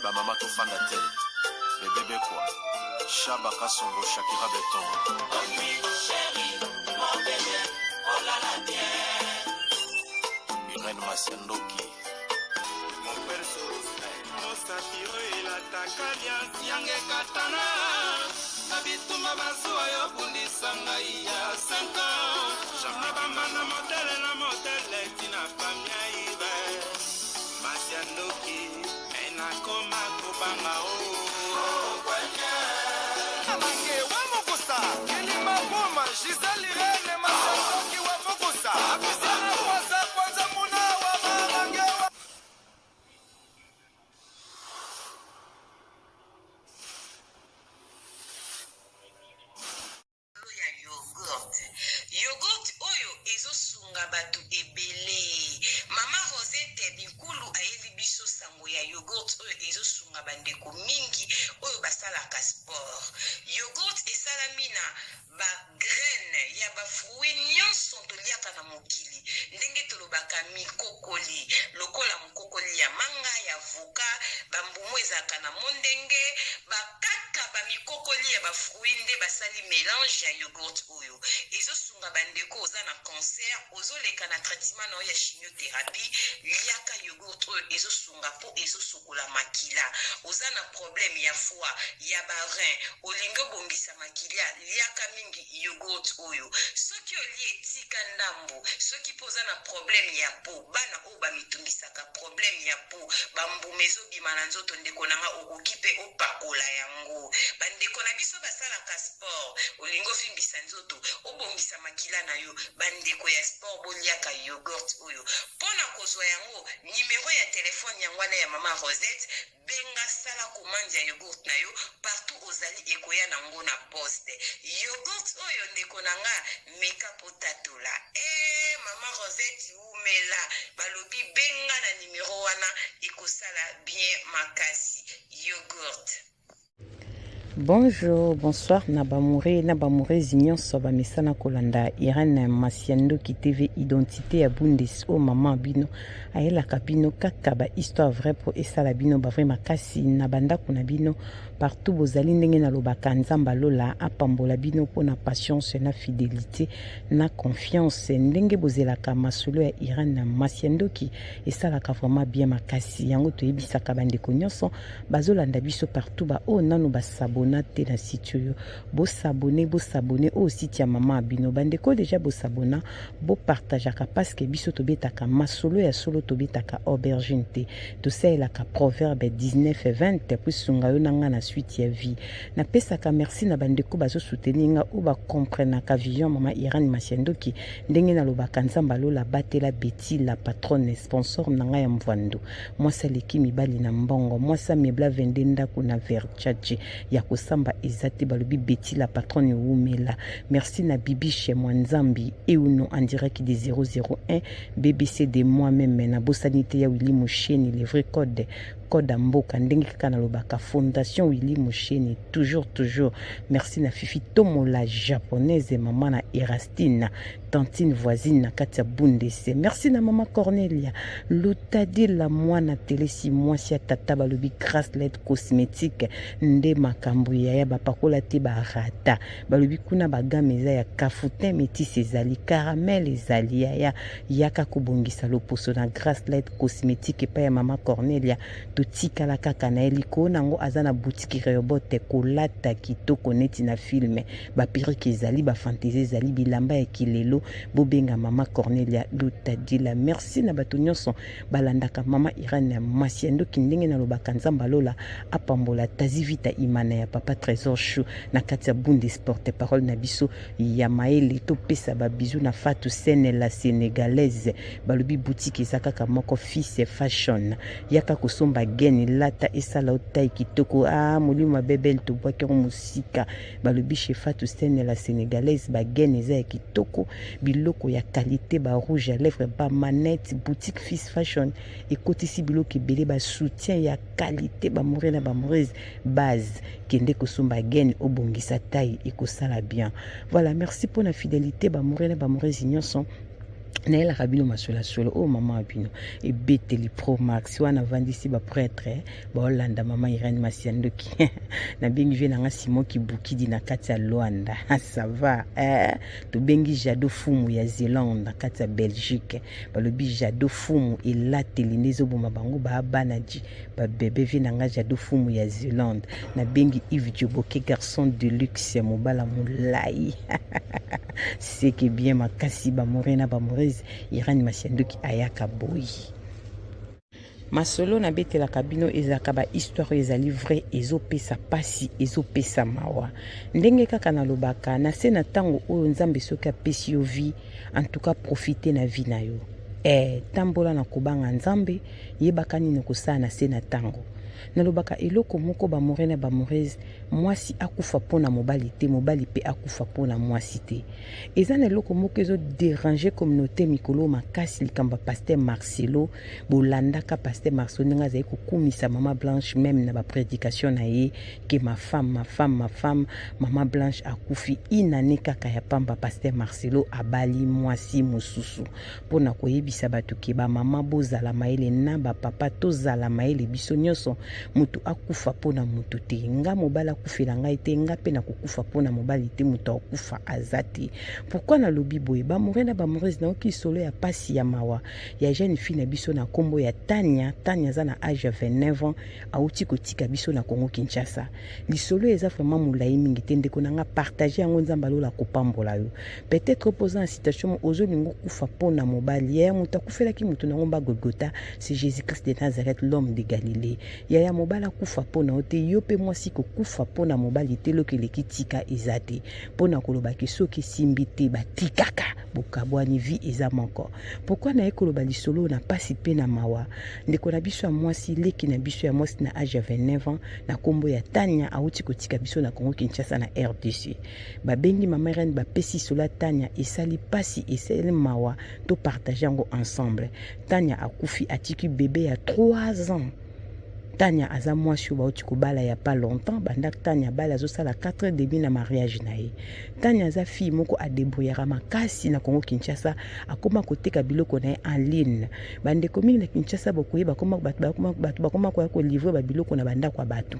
Ba mama tofanda te. Bebe Bekwa, Shaba Kasongo, Shakira Beton. Irène Masiandoki. Mosapi oyo elataka liasi yanga ekatana na bitumba bazuwa yo bundisa ngai ya 5 ans na bambanda modele na modele tina famia ibe masi ya ndoki me nakoma kobanga o Amange wa Mukusa, Kilima Buma, Gisèle Irene Masandoki wa Mukusa, Apisiana Kwanza Kwanza Muna wa Mamange wa Likolo ya yoghurt. Yoghurt oyo ezo sunga batu ebele. Mama Rosette Binkulu ayeli biso sango ya yoghurt oyo ezo sunga ba ndeko mingi oyo basalaka sport. Yoghurt esalami na ba graines ya ba fruits nionso toliaka na mokili ndenge tolobaka mikokoli lokola mokokoli ya manga, ya avocat, ba mbuma ezalaka na mondenge, ba kaka ba mikokoli ya ba fruits nde basali melange ya yoghurt oyo. Ezo sunga ba ndeko oza na cancer, ozo leka na traitement na yo ya chimiotherapie, liaka yoghurt oyo ezo sunga po ezo sokola makila. Oza na problème ya foie, ya ba reins, olingi obongisa makilia, liaka mingi yoghurt oyo. Soki olie tika ndambu, soki pe oza na problème ya peau, bana oyo ba mitungisaka problème ya peau ba mbuma ezo bima na nzoto ndeko na nga okoki pe opakola yango ba ndeko na biso basalaka sport olingi ovimbisa nzoto obongisa makila na yo ba ndeko ya sport boliaka yoghurt oyo pona kozwa yango numero ya telephone yango wana ya mama Rosette Benga sala commande ya yogourt na yo partout ozali ekoya na ngo na poste. Yogourt oyo ndeko na nga meka po tatola. Eeh maman Rosette wumela balobi benga na numero wana ekosala bien makasi. Yogourt. Bonjour, bonsoir na bamoure na bamoureuses nyonso bamesana kolanda Irène Masiandoki TV identité ya Bundes o mama bino ayelaka bino kaka ba histoire vraie po esala bino ba vrai makasi na bandako na bino partout bozali ndenge nalobaka Nzambe alola apambola bino mpo na patience na fidelité na confiance ndenge bozelaka masolo ya Irène Masiandoki esalaka vraiment bien makasi yango toyebisaka bandeko nyonso bazolanda biso partout ba oyo nanu ba s'abonna te na site oyo bo s'abonner bo s'abonner oyo site ya mama bino bandeko deja bo s'abonna bo partageaka parce que biso tobetaka masolo ya solo tobetaka aubergine te tosalelaka proverbe 19 et 20 po esunga yo na nga na suite ya vie napesaka merci na bandeko bazo soutenir nga oyo ba comprenaka vision mama Irène Masiandoki ndenge nalobaka Nzambe alola batela Betty la patronne sponsor na nga ya mvwando Mwasi aleki mibali na mbongo. Mwasi amebla 22 ndaku na Versace ya kosamba eza te balobi Betty la patronne wumela. Merci na Bibiche Mwanzambi Euno en direct de 001 BBC de moi meme na bosani te ya Willy Musheni le vrai code code ya mboka ndenge kaka nalobaka fondation Willy Musheni toujours toujours merci na Fifi Tomola japonaise mama na Erastine tantine voisine na kati ya Bundese. Merci na mama Cornelia Lutadila mwana telesi mwasi ya tata balobi Grace Led cosmétique nde makambo yaya bapakola te barata balobi kuna bagame eza ya kafutin métis ezali caramel ezali yaya yaka kobongisa loposo na Grace Led cosmétique epai ya mama Cornelia totikala kaka na ye likolo na yango aza na boutique Rehoboth kolata kitoko neti na filme Ba perruque ezali, ba fantaisie ezali, bilamba ya kilelo. Bobenga mama Cornelia Lutadila. Merci na bato nyonso balandaka mama Irène Masiandoki ndenge nalobaka Nzambe alola apambola Tazi Vita Imana ya papa Trésor Chou na kati ya Bundes porte parole na biso ya mayele topesa ba bisous na Fatou Sene la Sénégalaise balobi boutique eza kaka moko fils fashion yaka kosomba gene lata esala otai kitoko ah molimo ya bebel tobwaki yango mosika Balobi chez Fatou Sene la sénégalaise ba gaine eza ya kitoko, biloko ya qualité, ba rouge à lèvres, ba manette, boutique Fils Fashion ekotisi biloko ebele, ba soutien ya qualité, ba moureux na ba moureuse base kende kosomba gaine obongisa taille ekosala bien. Voilà, merci pour la fidélité ba moureux na ba moureuse nyonso. Nayelaka bino masolo ya solo oyo mama wa bino ebeteli pro max wana avandisi ba prêtre baolanda mama Irène Masiandoki. Nabengi vie nanga Simon Kibukidi na kati ya Luanda. Ça va eh? Tobengi Jado Fumu ya Zelande na kati ya Belgique. Balobi Jado Fumu elateli nde ezoboma bango ba bana ji ba bebe vie nanga Jado Fumu ya Zelande. Nabengi Yves Djoboke garçon de luxe ya mobala molai. Seke bien makasi ba more na ba moreuse Irène Masiandoki ayaka boyi. Masolo nabetelaka bino ezalaka ba histoire oyo ezali vrai, ezopesa pasi, ezopesa mawa. Ndenge kaka nalobaka na se na ntango oyo Nzambe soki apesi yo vie, en tout cas profite na vie na yo. Tambola na kobanga Nzambe, yebaka nini okosala na se na ntango. Nalobaka eloko moko ba more na ba moreuse, mwasi akufa mpo na mobali te, mobali mpe akufa mpo na mwasi te. Eza na eloko moko ezo déranger communauté mikolo makasi, likambo ya pasteur Marcelo. Bolandaka pasteur Marcelo ndenge azali kokumisa mama Blanche même na ba prédication na ye ke ma femme, ma femme, ma femme. Mama Blanche akufi inane kaka ya pamba, pasteur Marcelo abali mwasi mosusu. Mpona koyebisa bato ke ba mama bozala mayele na ba papa tozala mayele biso nyonso, moto akufa mpona moto te. Nga mobali akufela ngai te, nga mpe nakokufa mpona mobali te, moto akufa aza te. Pourquoi nalobi boye? Ba amoureux na ba amoureuse, nayoki lisolo ya pasi ya mawa ya jeune fille na biso na kombo ya Tania. Tania aza na age ya 29 ans, auti kotika biso na Congo Kinshasa. Lisolo eza vraiment molai mingi te, ndeko na nga partage yango, Nzambe alola kopambola yo. Peut-être oza na situation moko ozolinga okufa mpona mobali. Yaya, moto akufelaki moto na ngomba Golgotha, c'est Jésus-Christ de Nazareth, l'homme de Galilée. Yaya, mobali akufa mpona yo te, yo mpe mwasi kokufa mpona mobali te. Eloko eleki tika eza te mpona kolobaki soki esimbi te batikaka, bokabwani, vie eza moko. Pourquoi naye koloba lisolo na pasi mpe na mawa? Ndeko na biso ya mwasi, leki na biso ya mwasi na age ya 29 ans na kombo ya Tania, awuti kotika biso na Congo Kinshasa na RDC. Babengi mama Irène, bapesi solo ya Tania, esali pasi, esali mawa, to partage yango ensemble. Tania akufi, atiki bebe ya 3 ans. Tania aza mwasi oyo bauti kobala ya pas longtemps, banda Tania bala azosala 4 ans demi na mariage na ye. Tania aza fille moko adébrouillaka makasi na Congo Kinshasa, akoma koteka biloko na ye en ligne. Bandeko mingi na Kinshasa bokoyeba, bato bakoma koya kolivre ba biloko na bandako ya bato.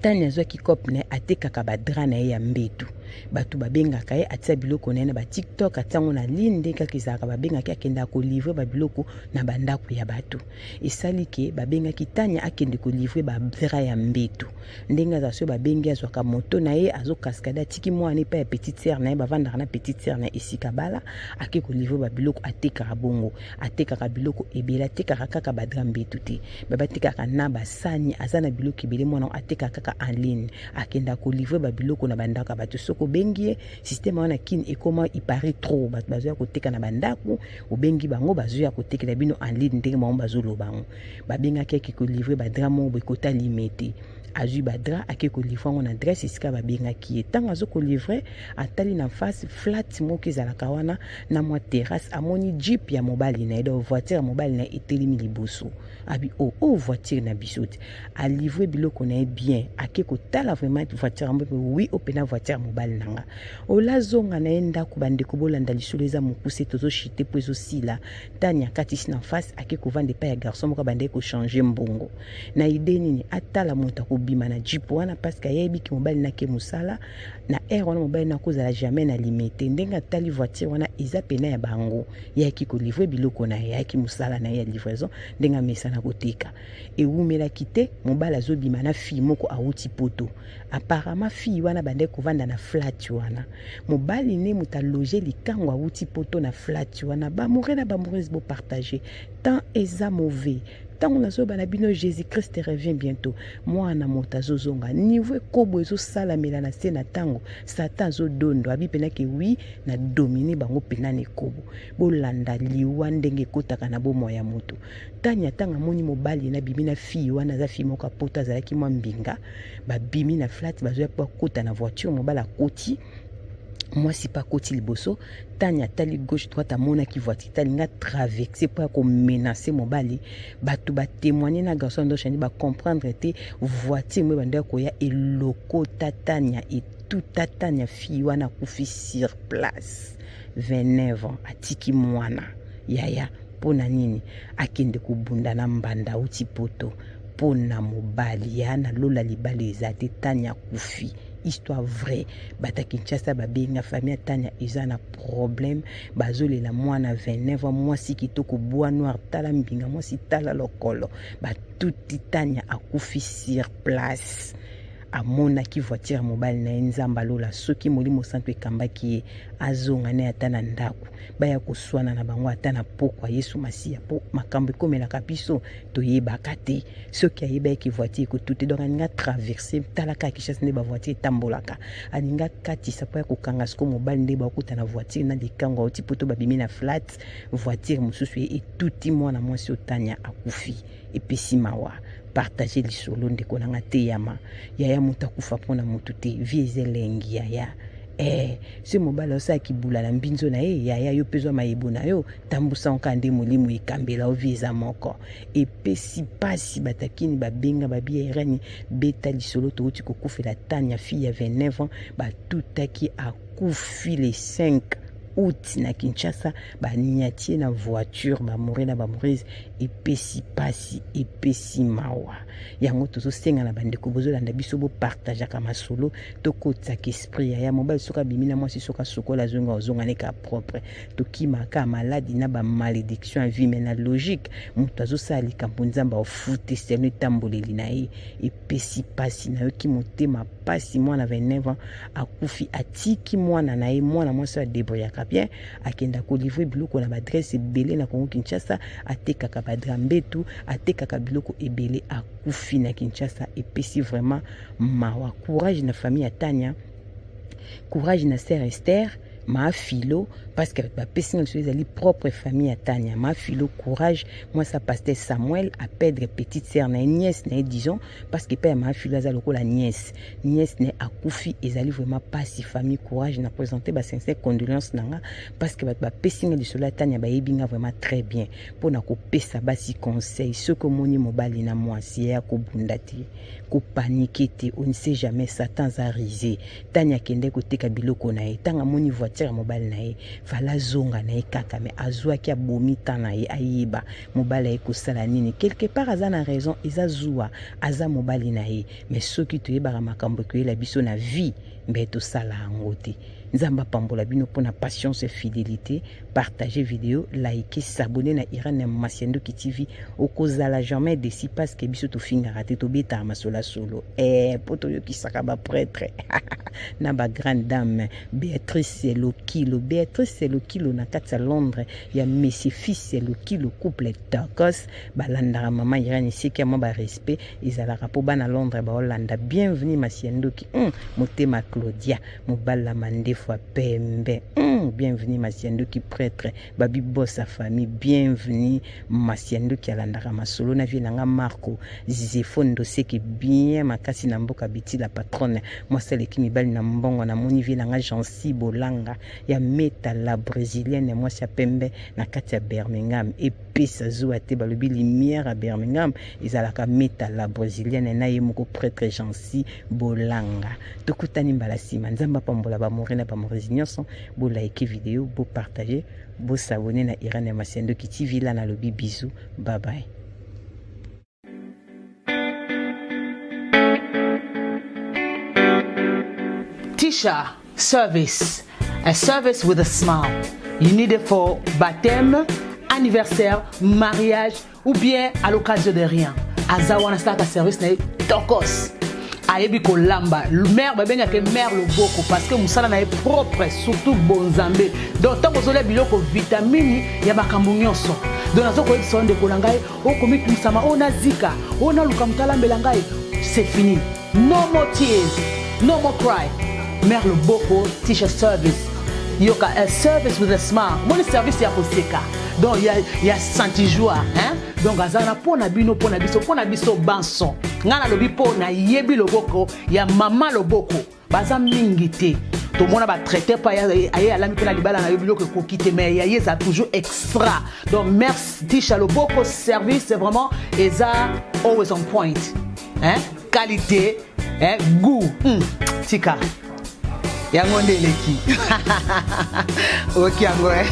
Tania azwaki cope na ye, atekaka ba drap na ye ya mbetu. Bato babengaka ye, atia biloko na ye na ba TikTok, atia yango na ligne, nde kaka ezalaka, babengaki akendaka kolivre ba biloko na bandako ya bato. Esali ke babengaki Tania akende kolivre ba drap ya mbetu. Ndenge aza soki babengi, azwaka moto na ye, azokaskade, atiki mwana epai ya petite sœur na ye, bavandaka na petite sœur na ye esika bala, ake kolivre ba biloko, atekaka bongo. Atekaka biloko ebele, atekaka kaka ba drap mbetu te, me batekaka na basani, aza na biloko ebele. Mwana atekaka kaka en ligne, akendaka kolivre ba biloko na bandako ya bato. Soki obengi ye, système wana kini ekoma ipari trop, bato bazoya koteka na bandako, obengi bango bazoya kotekela bino en ligne. Ndenge bango bazoloba yango, babengaki ake kolivre ba drap moko boye kota Limete. Azwi ba drap, ake kolivre yango na adresse esika babengaki ye. Ntango azo kolivre, atali na face flat moko ezalaka wana na mwa terrasse, amoni jeep ya mobali na ye, donc voiture ya mobali na ye etelemi liboso. Abi o oh, oh, voiture na biso te. Alivre biloko na ye bien, ake kotala vraiment voiture yango, oui, opena voiture ya mobali na nga. Olazonga na ye ndako. Bandeko bolanda lisolo, eza mokuse, tozoshite mpo ezosila. Tania akatisi na face, ake kovanda epai ya garçon moko abandaki kochange mbongo. Na ide nini? Atala moto akobima na jeep wana, parce que ayebiki mobali nake mosala na aire wana, mobali nakozala jamais na Limete. Ndenge atali voiture wana eza pena ya bango, yaki kolivre biloko na ye, ayaki mosala na ye ya livraison ndenge amesana koteka. Ewumelaki te, mobali azobima na fille moko awuti poto. Apparemment fille wana bandaki kovanda na flat wana, mobali ne moto aloge likango awuti poto na flat wana. Bamoure na bamoureuse, bopartage, temps eza mauvais. Ntango nazoyeba na bino, Jésus Christ revient bientôt, mwana moto azozonga. Niveau ekobo ezosalamela na se na ntango, Satan azodondo abi mpena ke wi na domine bango mpena na ekobo. Bolanda liwa ndenge ekotaka na bomoi ya moto. Tania ntango amoni mobali na bimi na fille wana, aza fille moko apoto, azalaki mwa mbinga, babimi na flat, bazoya mpo akota na voiture. Mobali akoti, mwasi mpe akoti liboso. Tania atali gauche droite, amonaki voiture te, alingi atraverse mpo ya komenace mobali. Bato batémoigne na garçon ndoshani, bacomprendre te. Voiture mo ebanda koya, elokota Tania, etuta Tania, fille wana akufi sur place. 29 ans atiki mwana yaya mpo na nini akende kobunda na mbanda auti poto mpo na mobali ya na lola libala eza te tania akufi histoire vraie bata kinshasa babenga famille ya tania eza na problème bazolela mwana 29 ans mwasi kitoko bois noir tala mbinga mwasi tala lokolo batuti tania akufi sur place amonaki voiture ya mobali na ye nzambe alola soki molimo santu ekambaki ye azonga naye ata na ndako baya koswana na bango ata na pokwa yesu masiya mpo makambo ekomelaka biso toyebaka te soki ayebaki voiture ekotute donc alingi atraverse tala kaka kinshasa nde bavoiture etambolaka alingi akatisa mpo ya kokanga siko mobali nde bakuta na voiture na likango auti poto babimi na flat voiture mosusu ye etuti mwana mwasi otanya akufi epesi mawa partage lisolo ndeko na nga teyama yaya moto akufa mpo na motu te vie eza elengi yaya eh, soki mobali osala kibula na mbinzo na ye yaya yo mpe zwa mayebo na yo tambusa nka nde molimo ekambela yo vie eza moko epesi mpasi batakini babenga babi ya irani beta lisolo touti kokufela tania fille ya 29 ans batutaki akufi le 5 août na kinshasa baniati ye na voiture bamoure na bamourese epesi mpasi epesi mawa yango tozosenga na bandeko bozolanda biso bopartageaka masolo tokotisaka esprit yaya mobali soki abimi na mwasi soki asukola azonga ozonga ne ka propre tokimaka maladi na bamalédiction ya vie me na logique moto azosala likambo nzambe afute seno etamboleli na ye epesi mpasi nayoki motema mpasi mwana 29 ans akufi atiki mwana na ye mwana mwasi oyo adebrouillaka bien akenda kolivre biloko na baadresse ebele na kongo kinshasa atekaka badra mbetu atekaka biloko ebele akufi na kinshasa epesi vraiment mawa courage na famille ya tania courage na sœur esther ma philo parce que bapesi nga biso ezali propre famille ya tania ma philo courage mwasi ya pasteur samuel apedre petite sœur na ye nièce na ye disons parce que epai ya ma philo aza lokola nièce nièce na ye akufi ezali vraiment pasi famille courage na présente ba sincère condoléance na nga parce que bato bapesi nga lisolo ya tania bayebi nga vraiment très bien mpo na kopesa basi conseil soki omoni mobali na mwasi ya kobunda te kopanike te on ne sait jamais satan aza rise tania akende koteka biloko na ye ntango amoni voiture ya mobali na ye fala azonga na ye kaka me azwaki abomi temps na ye ayeba mobali aye kosala nini quelque part aza na raison eza zuwa aza mobali na ye me soki toyebaka makambo ekoyela biso na vie mbe tosala yango te nzambe apambola bino mpona patience et fidélité partager video like s'abonner na Irène Masiandoki TV okozala jamais déçu parce que biso tofingaka te tobetaka masolo ya solo eh, mpo toyokisaka baprêtre na bagrande dame Béatrice Lokilo Béatrice Lokilo na kati ya Londres ya Messi fils Lokilo couple tokos balandaka mama Irène esika mwa barespect ezalaka mpo bana Londres baolanda bienvenue Masiandoki motema Claudia mobala mandefu ya pembe bienvenue Masiandoki prêtre babi boss ya famille bienvenue Masiandoki alandaka masolo na vie na nga Marco Zefo Ndoseke bien makasi na mboka biti la patronne mwasi aleki mibali na mbongo namoni vie na nga Jansi Bolanga ya Meta la brésilienne mwasi ya pembe na kati ya Birmingham epesa zuwa te balobi lumière ya Birmingham ezalaka Meta la brésilienne na ye moko prêtre Jansi Bolanga tokutani mbala nsima nzambe apambola bamore na bamorezi nyonso bolike video bopartage bosabone na Irène ya Masiandoki TV la nalobi bisous bye bye. Tisha Service, a service with a smile. You need it for baptême, anniversaire, mariage ou bien à l'occasion de rien. Aza wana asalaka service na ye tokos. Ayebi kolamba. Mère babengaka mère loboko parce que mosala na ye propre, surtout bonzambe. Donc ntango ozolia biloko vitamine ya makambo nyonso. Donc nazo koyebisa yo ndeko na ngai, okomitungisama, oyo nazika, oyo naluka moto alambela ngai, c'est fini. No more tears, no more cry. Mère loboko, Tisha Service. Yoka, a service with a smile. Moni service ya koseka. Donc ya ya senti joie, hein? Donc azana pona bino, pona biso, pona biso banso. Nga nalobi po na yebi loboko ya mama loboko. Baza mingi te. Tomona ba traité pa aye alami pe na libala na yo biloko ekoki te mais ya ye eza toujours extra. Donc merci Tisha loboko service c'est vraiment eza always on point. Hein? Qualité, hein? Goût. Tika. Yango nde eleki. Oyoki yango eh?